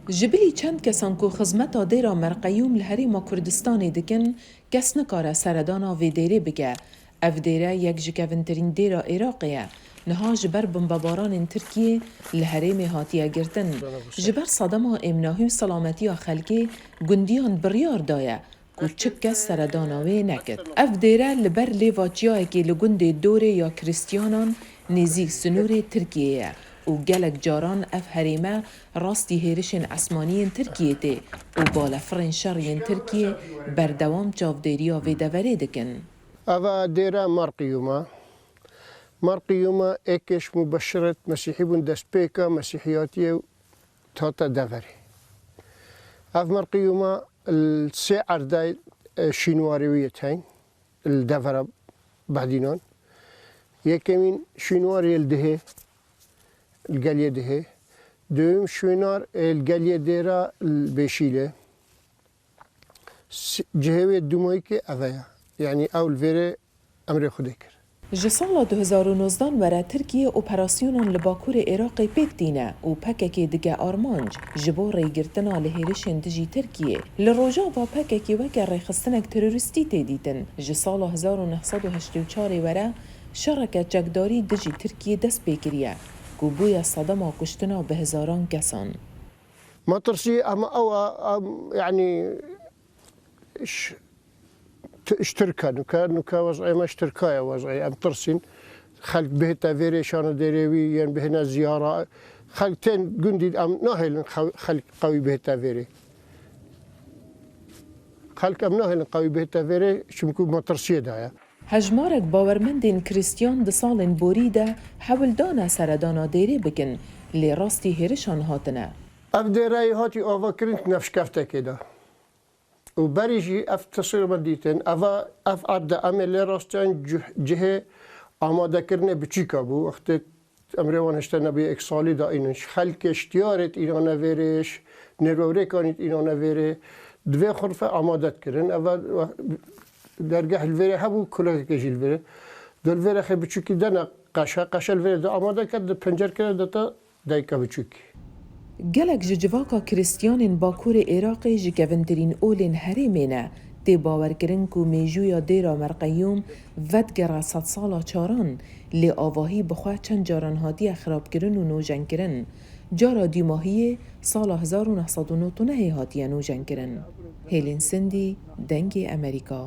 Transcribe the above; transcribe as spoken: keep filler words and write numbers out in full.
Ji bilî çend kesan ku xizmeta dêra Merqeyûm li Herêma Kurdistanê dikin, kes nikare seredana vê dêrê bike. Ev dêre yek ji kevintirîn dêra Iraqê ye. Niha ji ber bombebaranên Tirkiyê li herêmê hatiye girtin. Ji ber sedema êmnahî û selametiya xelkê gundiyan biryar daye ku çi kes seredana wê nekit. Ev dêre li ber lêva çiyayekê li gundê Dorê ya Kristiyanan nêzîk sinûrê Tirkiyê ye û gelek caran ev herême rastî hêrişên esmanî yên Tirkiyê tê û balefirên şer yên Tirkiyê berdewam çavdêriya vê deverê dikin. Eva dêra Marqiyûm e. Marqiyûm e êkê ji mubeşiret Mesîhî bûn, destpêka Mesîhiyatiyê hate deverê. Ev Marqiyûm e li sê erdayê, e, şînwarê wî yê teyn li devera Behdînan. Yekemîn şînwar yê li Dihê, li geliyê Dihê. Duyem şînwar, e, li geliyê Dêra li Bêşîlê. S-, cihê wê dûmayî ke eve ye. Yanî ew li vêrê emrê Xwedê kir. Ji sala du hezar û nozdan were Tirkiye operasyonan li bakurê Iraqê pêk tîne û P K K dike armanc ji bo rêgirtina li hêrişên dijî Tirkiyê. Li Rojava P K K weke rêxistinek terorîstî tê dîtin. Ji sala hezar û neh sed û heştê û çarê were şereke çekdarî dijî Tirkiyê dest pê kiriye ku bûye sedema kuştina bi hezaran kesan. Me tirsî, em ew a, em, yanî, ş-, t-, ji Tirka, nuka, nuka wez'ê me ji Tirka ye wez'ê. Em tirsîn. Xelk bihête vêrê şana dêrê wî, yên bihêne ziyara. Xelk tên gundî, em nahêlin xew-, xelk qewî bihête vêrê. Xelk em nahêlin qewî bihête vêrê, çimkû metirsiyê de ye. Hejmarek bawermendên Kristiyan di salên borî de hewl dane seredana dêrê bikin, lê rastî hêrişan hatine. Ev dêreyê hatî avakirin di nefşkeftekê de. Û berî jî ev teswîr me dîtin, eva, ev erd de em ê lê rastiyan cih-, cihê amadekirinê biçûka bû. Wextê emrê wan hişte nebûye, êk salî da înîn. Ji xelkê, ji tiyarê tînane vêrê, ji nêrwevrêkanî tînane vêrê. Di vê xurfe amade dikirin. Eva dergeh li vêrê hebû, kulekekê jî li vêrê. Di li vêrê xê biçûkî dene qeşe, qeşe li vêrê de amade ket, di pencerkê de dete dayika biçûkî. Gelek ji civaka Kristiyanên Bakurê Iraqê ji kevintirîn olên herêmê ne. Tê bawerkirin ku mêjûya dêra Merqeyûm vedigere sedsala çaran, lê avahî bi xwe çend caran hatiye xirabkirin û nojenkirin. Cara dûmahiyê sala hezar û neh sed û nod û nehê hatiye nojenkirin. Hêlîn Sindî, Dengê Emerîka.